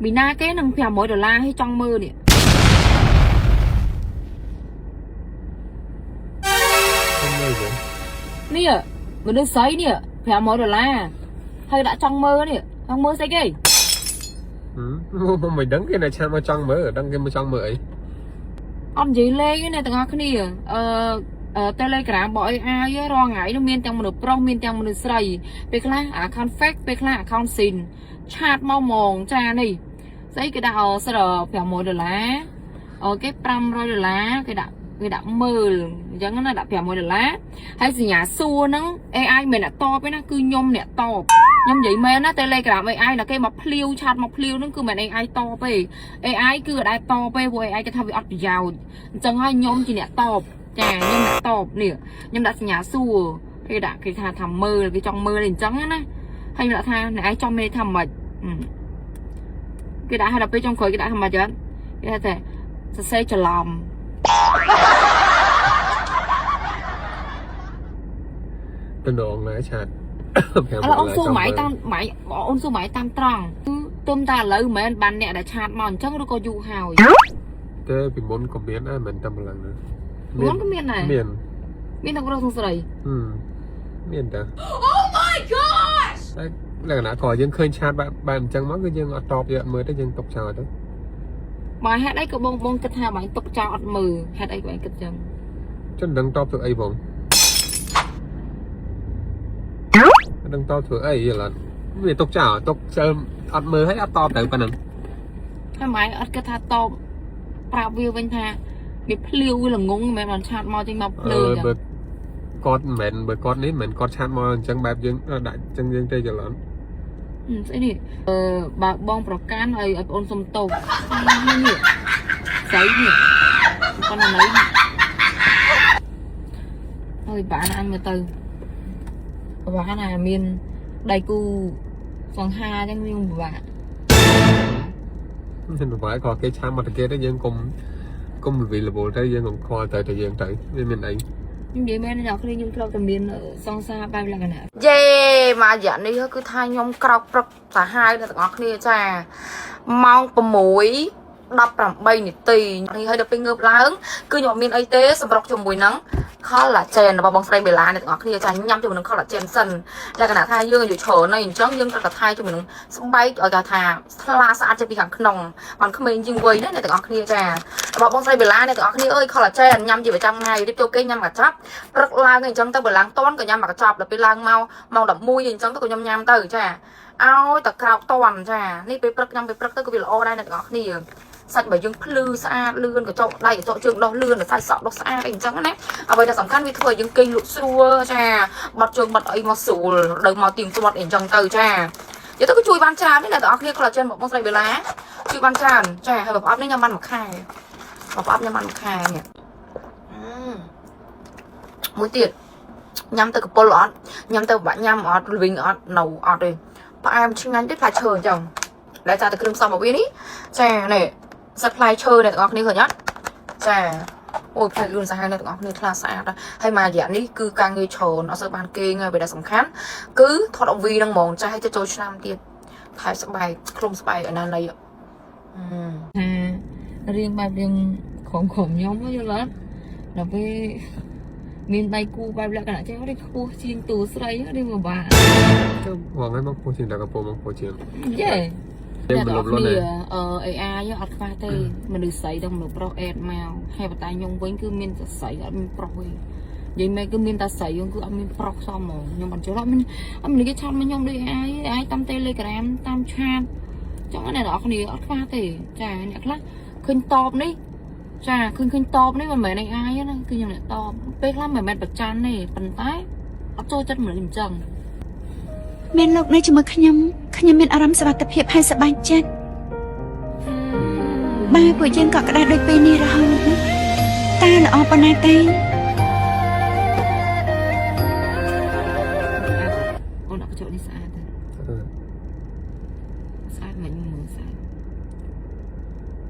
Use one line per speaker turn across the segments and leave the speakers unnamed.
មីណាគេនឹង500ដុល្លារឲ្យចង់មើលនេះ
ខ្ញុំមើលវិញ
នេះមនុស្សស្រីនេះ500ដុល្លារហើយដាក់ចង់មើលនេះចង់មើលស្អីគេ
ហឹមមិនដឹងគេនៅ chat មកចង់មើលដឹងគេមកចង់មើលអី
អត់និយាយលេងទេអ្នកទាំងអស់គ្នាអឺអឺ Telegram របស់ AI រាល់ថ្ងៃនោះមានទាំងមនុស្សប្រុសមានទាំងមនុស្សស្រីពេលខ្លះ account fake ពេលខ្លះ account sin chat មកហ្មងចានេះស្អីគេដាក់អសិរ500ដុល្លារអូគេ500ដុល្លារគេដាក់គេដាក់មើលអញ្ចឹងណាដាក់500ដុល្លារហើយសញ្ញាសួរហ្នឹង AI មិនមែនអ្នកតបទេណាគឺខ្ញុំអ្នកតបខ្ញុំនិយាយមែនណា Telegram AI ដល់គេមកភ្លាវ chat មកភ្លាវហ្នឹងគឺមិនមែន AI តបទេ AI គឺអត់ដែលតបទេព្រោះ AI គេថាវាអត់ប្រយោជន៍អញ្ចឹងហើយខ្ញុំជាអ្នកតបចាខ្ញុំអ្នកតបនេះខ្ញុំដាក់សញ្ញាសួរគេដាក់គេថាថាមើលគេចង់មើលអីអញ្ចឹងណាហើយខ្ញុំដាក់ថាអ្នកឯងចង់មានន័យថាម៉េចហឹមគេដាក់ឲ្យដល់ពេលចុងក្រោយគេដាក់ថាម៉េចអត់គេថាតែសរសេរច្រឡំ
តំណងណា chat
ឥឡូវអូនសួរម៉ៃតាមម៉ៃអូនសួរម៉ៃតាមត្រង់គឺទុំតែឥឡូវមិនមែនបានអ្នកដែល chat មកអញ្ចឹងឬក៏យូរហើយ
ទេពីមុនក៏មានដែរមិនតែម្លឹងណា
មុនក៏មានដែរ
មាន
មានទាំងប្រុសទាំងស្រី
ហឹមមានតា Oh my gosh តែលក្ខណៈក៏យើងឃើញ chat បែបបែបអញ្ចឹងមកគឺយើងអត់តបយើងអត់មើលទេយើងទុកចោលទៅ
បើហេតុអីក៏បងបងគិតថាបងទុកចោលអត់មើលហេតុអីក៏បងគិតចឹង
ចុះមិនដឹងតបធ្វើអីបងមិនដឹងតបធ្វើអីយល់អត់វាទុកចោលទុកចោលអត់មើលហើយអត់តបទៅប៉ុណ្ណឹង
ហើយម៉ែអត់គិតថាតបប្រាប់វាវិញថាវាភ្លាវវាល្ងងមិនមែនបាន chat មកចេញមកភ្លើចឹង
អឺបើគាត់មិនមែនបើគាត់នេះមិនមែនគាត់ chat មកអញ្ចឹងបែបយើងដាក់អញ្ចឹងយើងទេយល់អត់
ហឹមស្អីនេះអឺបើបងប្រកាន់ឲ្យឲ្យបងសុំទោសនេះស្អីនេះប៉ុណ្ណានេះហើយបានអញមើលទៅបានណាមានដៃគូសង្ហាចឹងវាពិបាក
មិនប្រហែលគាត់គេ chat មកតែគេទៅយើងកុំកុំរវីលវល់ទៅយើងកុំខ្វល់ទៅតែយើងទៅវាមានអី
ខ្ញុំនិយាយមែនអ្នកគ្នាខ្ញុំធ្លាប់តែមានសង្សារបែបលក្ខណៈយេមករយៈនេះគឺថាខ្ញុំក្រោកព្រឹកសាហាវអ្នកទាំងអស់គ្នាចាម៉ោង6 18នាទីនេះហើយដល់ពេលងើបឡើងគឺខ្ញុំអត់មានអីទេសម្រុកជាមួយនឹង collagen របស់បងស្រីបេឡាអ្នកទាំងអស់គ្នាចាញ៉ាំជាមួយនឹង collagen សិនលក្ខណៈថាយើងអាយុច្រើនហើយអញ្ចឹងយើងត្រូវតែថែជាមួយនឹងស្បែកឲ្យគេថាថ្លាស្អាតចេញពីខាងក្នុងបានក្មេងជាងវ័យណាអ្នកទាំងអស់គ្នាចារបស់បងស្រីបេឡាអ្នកទាំងអស់គ្នាអើយ collagen ញ៉ាំជាប្រចាំថ្ងៃរៀបចូលគេញ៉ាំកញ្ចប់ព្រឹកឡើងអញ្ចឹងទៅបើឡើងតន់ក៏ញ៉ាំមួយកញ្ចប់ដល់ពេលឡើងមកម៉ោង11អញ្ចឹងទៅក៏ខ្ញុំញ៉ាំទៅចាឲ្យតែក្រោកតន់ចានេះពេលព្រឹកញ៉ាំពេលព្រឹកទៅក៏វាល្អដែរអ្នកទាំងអស់គ្នា សាច់បើយើងភ្លឺស្អាតលឿនកញ្ចក់ដៃកញ្ចក់ជើងដោះលឿនសាច់សក់ដោះស្អាតអីអញ្ចឹងណាអ្វីដែលសំខាន់វាធ្វើឲ្យយើងគេងលក់ស្រួលចាបាត់ជើងបាត់អីមកស្រួលដើមមកទៀងទាត់អីអញ្ចឹងទៅចានិយាយទៅក៏ជួយបានច្រើនដែរអ្នកទាំងអស់គ្នា collagen របស់បងស្រីបេឡាជួយបានច្រើនចាហើយប្រអប់នេះញ៉ាំបានមួយខែប្រអប់ញ៉ាំបានមួយខែនេះមួយទៀតញ៉ាំទៅកពុលអត់ញ៉ាំទៅបាក់ញ៉ាំអត់វិញអត់នៅអត់ទេផ្អែមឆ្ងាញ់ទេផ្លែឈើអញ្ចឹងដែលចាតែគ្រឿងផ្សំរបស់វានេះចានេះ សិតផ្លែឈើអ្នកទាំងអស់គ្នាឃើញអត់ចាអូយផ្លែលឿនសាហាវអ្នកទាំងអស់គ្នាថ្លាស្អាតណាស់ហើយមួយរយៈនេះគឺការងារច្រើនអត់សូវបានគេងហើយពេលដែលសំខាន់គឺថត MV ហ្នឹងហ្មងចាស់ឲ្យទៅចូលឆ្នាំទៀតថែស្បែកឃ្លុំស្បែកអាណានៃថារៀងបែបរៀងក្រុមក្រុមខ្ញុំយល់អត់ដល់ពេលមានដៃគូបែបលក្ខណៈចឹងរៀងខ្ពស់ជាងតួស្រីរៀងពិបាក
ទៅហ្មងមកពោះជាងដល់កពមកពោះជាង
យេ
យើងមិនលប់លន់ទេ
អឺ AI អត់ខ្វះទេមនុស្សស្រីទាំងមនុស្សប្រុសអេតមកហើយប៉ុន្តែខ្ញុំវិញគឺមានតែស្រីអត់មានប្រុសទេនិយាយមែនគឺមានតែស្រីយើងគឺអត់មានប្រុសសមហ្មងខ្ញុំអត់យល់អត់មានអត់មានគេ chat មកខ្ញុំដូច AI AI តាម Telegram តាម chat ចង់អ្នកនរគ្នាអត់ខ្វះទេចាអ្នកខ្លះឃើញតបនេះចាឃើញឃើញតបនេះមិនមែន AI ទេណាគឺខ្ញុំអ្នកតបពេលខ្លះមិនមែនប្រច័នទេប៉ុន្តែអត់ចូលចិត្តមនុស្សអញ្ចឹង
មានលោកនៅជាមួយខ្ញុំខ្ញុំមានអារម្មណ៍សុវត្ថិភាពហើយសប្បាយចិត្តបើពួកយើងក៏ក្តៅដូចពេលនេះរហូតតើល្អប៉ុណ្ណាទេ
អូនដាក់បញ្ចូលនេះស្អាតទេស្អាតមិនមើលស្អាត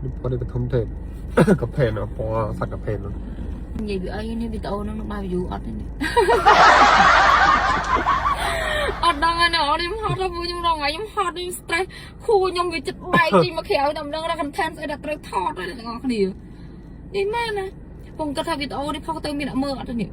នេះពណ៌នេះក៏ធំទេកាផេនពណ៌សាច់កាផេន
និយាយពីអីនេះវីដេអូហ្នឹងនឹងបាន view អត់ទេនេះ អត់ដឹងទេណាខ្ញុំហត់ដល់ខ្ញុំរងថ្ងៃខ្ញុំហត់ខ្ញុំ stress ខួរខ្ញុំវាចិត្តបែកចេញមកក្រៅតែមិនដឹងថា content ស្អីដែលត្រូវថតទេអ្នកទាំងអស់គ្នានេះមែនណាពងគិតថាវីដេអូនេះផុសទៅមានអ្នកមើលអត់ទេនេះ